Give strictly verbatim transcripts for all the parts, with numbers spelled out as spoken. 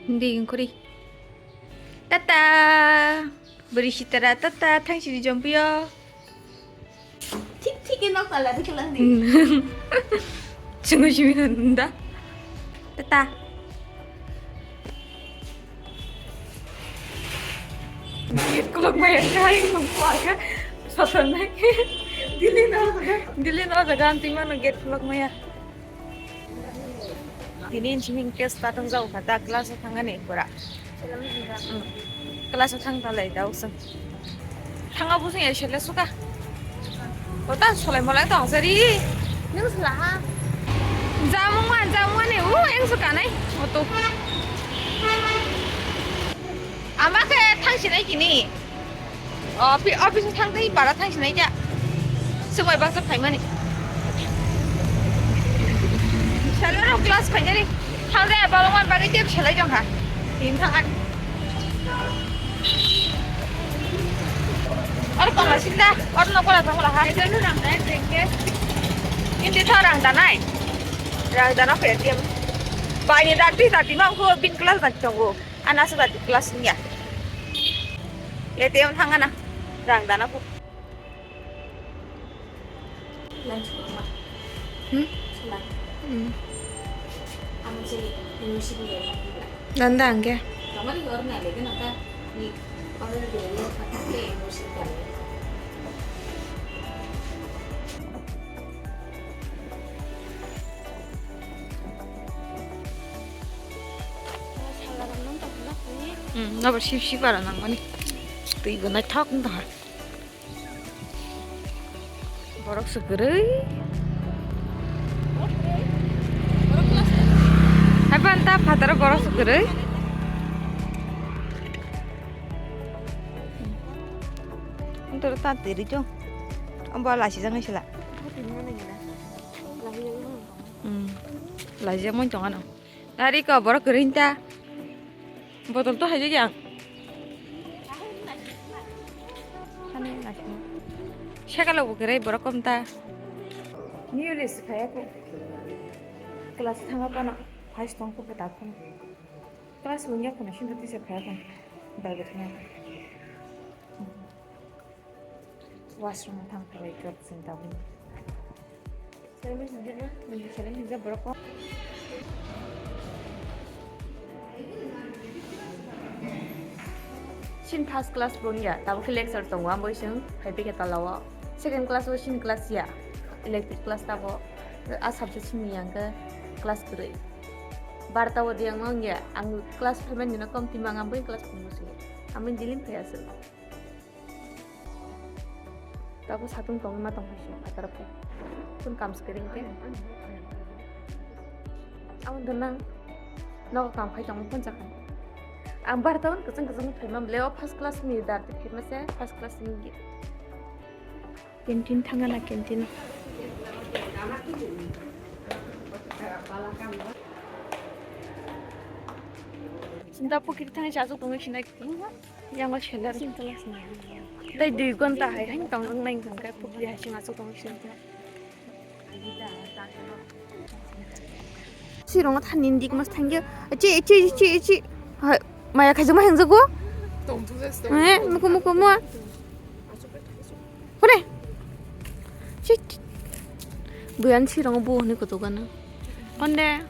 Hindi khuri. Tata. Beri sitara tata thang sini jompiyo. Thik thik ke nok tala dikhe lang di. Chungo simi nda. Tata. Gate kolok maya kai mung kuaga. Sosan nai. Dili no jaga. Dili no jaga anti mano gate kolok maya. Tini sini ke start wng jago kha ta class o thangani pura. Class o thang talai da usung. Thanga busung ya shele suka. Kota solai molai tong sari. Nung sela ha. Jamung wan jamung wan ni u eng suka nai. Oto. Ama ke thang sinai kini. Office thang tei bara thang sinai ja. Sumai baksa phaimani. Salai rok class phainani. Thang de balong wan bagwi tep salai jong ha. Tin thang ani. Ar kola sinda, ar no kola thang kola ha. Indi tha rang danai. Rang dana phe tiem. Bai ni dati dati mang ko bin class dan chongo. Ana sa dati class niya. A T M thang ana. Rang dana ko. Hmm? Hmm. Nanda angge. Hmm, nobar sip sip ara nangmani. Twi bo naithok wng tongkha. Borok se kwrwi. Hai phan ta phataro borok se kwrwi. Antoro ta tiri chong. Ambo lasi jang sila. Hmm. Lasi jang mon chong ano. Nari ko borok kwrwi ta. Botol to haijak yang. Hani ngasimo. Sekalo bo kwrwi borok kom ta. New list khaya ko. Class thanga pano. Phai tong ko ta phano. Class wngya phano sinta tisa khaya phano. Dal thanga. Washroom thang phai kap sin tabun. Seleng hingjak na? Seleng hingjak borok ko. Sin first class bo wngya, tabuk khe lecture tongo, ambo ising phai pikha tola o. Second class o sin class ya, electric class tabo. A subject simi yang khe class kwrwi. Barta o di ang wngya, ang class phaimani no kom tima ang ambo class phungo se. Ambo dilim phai aswk. Tabuk satung tongwi ma tongphai se phataro khe. Kun kam se kwrwi khe. Abo dona nogo kam khai tongma phone chakha. Ang barta on kwchang kwchang phaima le o first class ni dar te phaima se first class ni. Canteen thanga na canteen. Sinta pukiri thangwi chasuk tongwi sinai. Yango seller. Tei dui gonta hai hai tong nang nai tong kai pukri hai sing asuk tong sing. Sirong than nin dik mas thangyo. Chi chi chi chi. Hai maya khaijak ma hengjago. Tong thu jas tong. Eh muku muku mo. Hore. Chi. Buyan sirong bu ni kutu gana. Konde.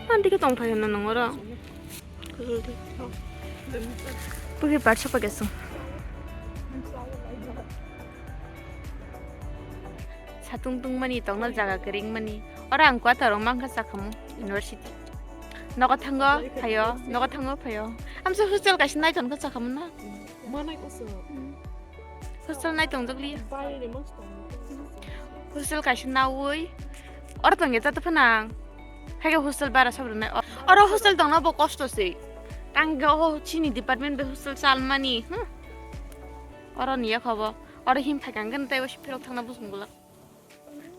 Nanti ke tong thai na nangora. Pugi parsa pagesung. Satung tungmani tongna jaga kering mani. Ora ang kuata rong mangka sakhamu university. Nogo thango phayo, nogo thango phayo. Amsa hostel kaisa naiton ka sakhamu na. Manai koso. Hostel nai tong jagli. Hostel kaisa naui. Oro tong eta to phanang. Hai hostel bara sab rwnai. Oro hostel tongna bo kosto se. Tang go chini department be hostel chalmani. Hmm. Oro niya khobo. Oro him phai kang gani tai phirok thangna busung gula.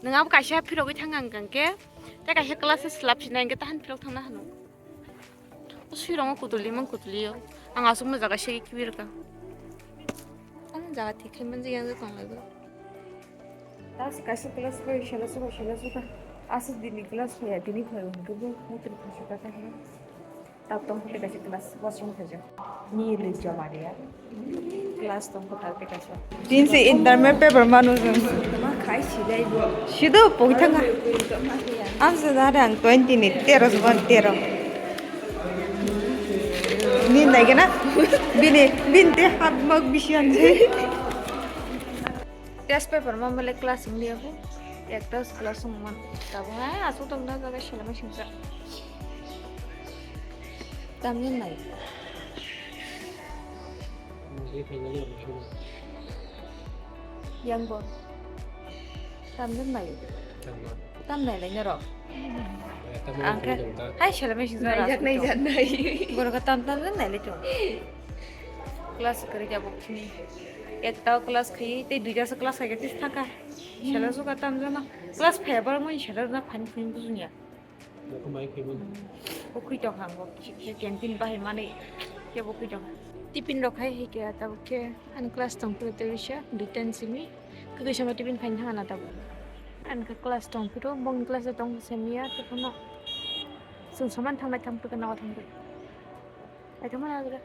Nwng abo kaisa phirogwi thang ang khe, tei kaisa class se slap sinai hwnkhe tahan phirok thangna hano. O swirongo kutulwi mang kutulwi o. Ang aswkno jaga se kiwi rwkha. Ano jaga thik khai manjak yang tong lai bo. Last kaisa class bai sela suka sela suka. Aswk dini class phaiya dini phaiya hwnkhe bo mutri phai suka kha hino. Tabuk tongkha tei kaisa class washroom khaijak. Ni rijak mani ya. Class tongkha tabuk tei kaisa. Tin se internet paper manu jeng. Ma khai sidai bo. Sido pogithanga. Ang se dare ang twenty ni tero se ban tero. Ni naigena. Bini binte hap mak bisi anjai. Test paper ma mele class wng liya bo. Ekta class wng man. Tabuk hai aswk tong na jaga selama singsa. Tamjani nai. Yang bo. Tamjani nai. Tam nai lai norok. Ang khe hai selama singsa. Nai jak nai jak nai. Borok tam tam nai lai tong. Class kwrwi jabo chini. Ekta class khai tei duita se class khai tei thangkha. Sela suka tamjana. Class five bar mo sela na phani phani bujunya. Bo khe mai khai mano. Bo khui tong kha bo. Canteen bahai mani. Khe bo khui tong kha. Tiffin rok khai hai khe tabuk khe ani class tong phuru tei bisa duita ni simi. Khe kisa ma tiffin khai thangna tabuk. Ani khe class tong phuru bong class tong semiya tei phano. Sung saman thangnai thang phuru nawa thang phuru. Ai thangma na.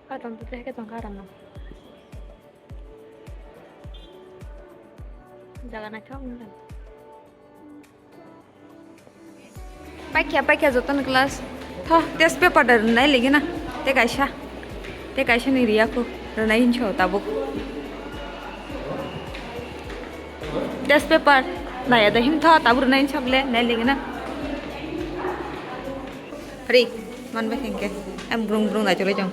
Katom tu teh ketong karam no. Jaga naithok wngkha. Paikha, paikha jotono class. Tho, test paper da rwnai ligi na. Te kaisa. Te kaisa ni riya khu. Rwnai hinso tabuk. Test paper. Naya da him tho, tabuk rwnai hinso ble. Nai ligi na. Ri, man bai hingke. Em brung brung nai chulai chong.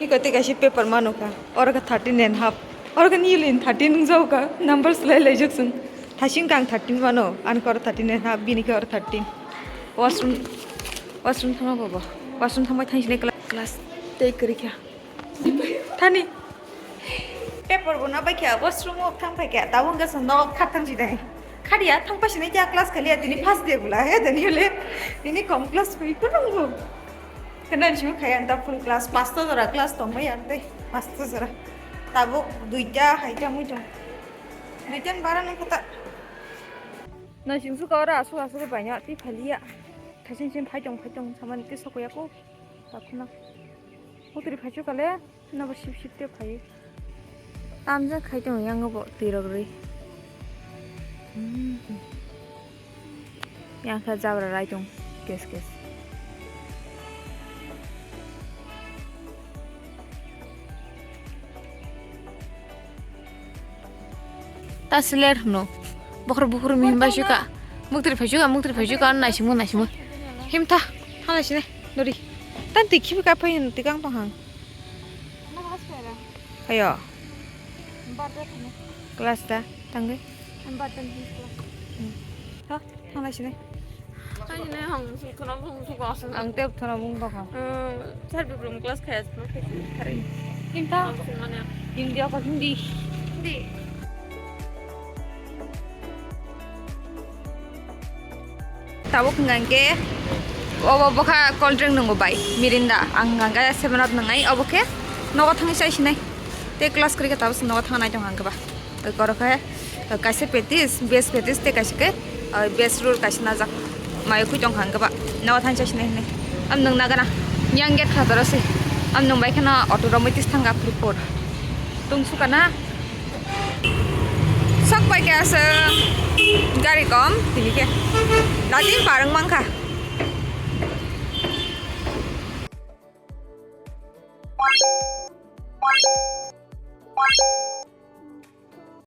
Hiko te kaisa paper mano kha. Oro kha thirteen and half. Oro kha nil in thirteen wng jao kha. Number slai lai jak sung. Thasing kang thirteen mano. An kor thirteen and half. Bini khe oro thirteen. Washroom, washroom thangma bobo. Washroom thangma thang sini class, class tei kwrwi kha. Thani. Paper bo na bai kha. Washroom o thang phai kha. Tabuk wngkha sung no kha thang si dai. Khadiya thang pasi nai kya class khaliya tini first day bula he tini le tini kom class koi ko nang bo. Kena ni simi khaya anta full class pasta jora class tong bai ante pasta jora. Tabuk duita hai ta mui tong. Duita ni bara nang kata. Na sing su ka ora asu asu bai nya ti khaliya. Thasing sim phai tong phai tong saman ti sokoya ko. Takhuna. Utri phai chu kale. Nobo sip sip te phai. Tamjak khai tong yang bo twi rok rwi. Yang kha jabra rai tong kes kes. Ta siler no. Bokhor bukhur mi himba shuka. Muktri phai shuka, muktri phai shuka, naisingmo naisingmo. Himtha, thala sine, dori. Tan tikhi ka phai tikang tong hang. Ayo. Class ta tangwi. Ha, thanglai sini. Ang tep thona bung tokha. Sir biprum class khaya sini. Inta. India ko Hindi. Hindi. Tabuk hwnka hwnkhe obo bokha cold drink nwngo bai, Mirinda. Ang hwnka hwnkhe seven up nwngnai, obo khe nogo thangwi chai sinai. Tei class kwrwi khe tabuk se nogo thangna nai tongkha hwnka ba. Oi koro khe kaisa petis, base petis tei kaisa khe, oi, base roll kaisa najak. Mai khwi tongkha hwnka ba. Nogo thangwi chai sinai hinwi. Am nwng nagana. Yang gate kha toro se. Am nwng bai kheno auto romwi tis thangkha phuru phuru. Tungsukha na. Sok pai khe aswk gari kom tini khe. Dati parwng mankha.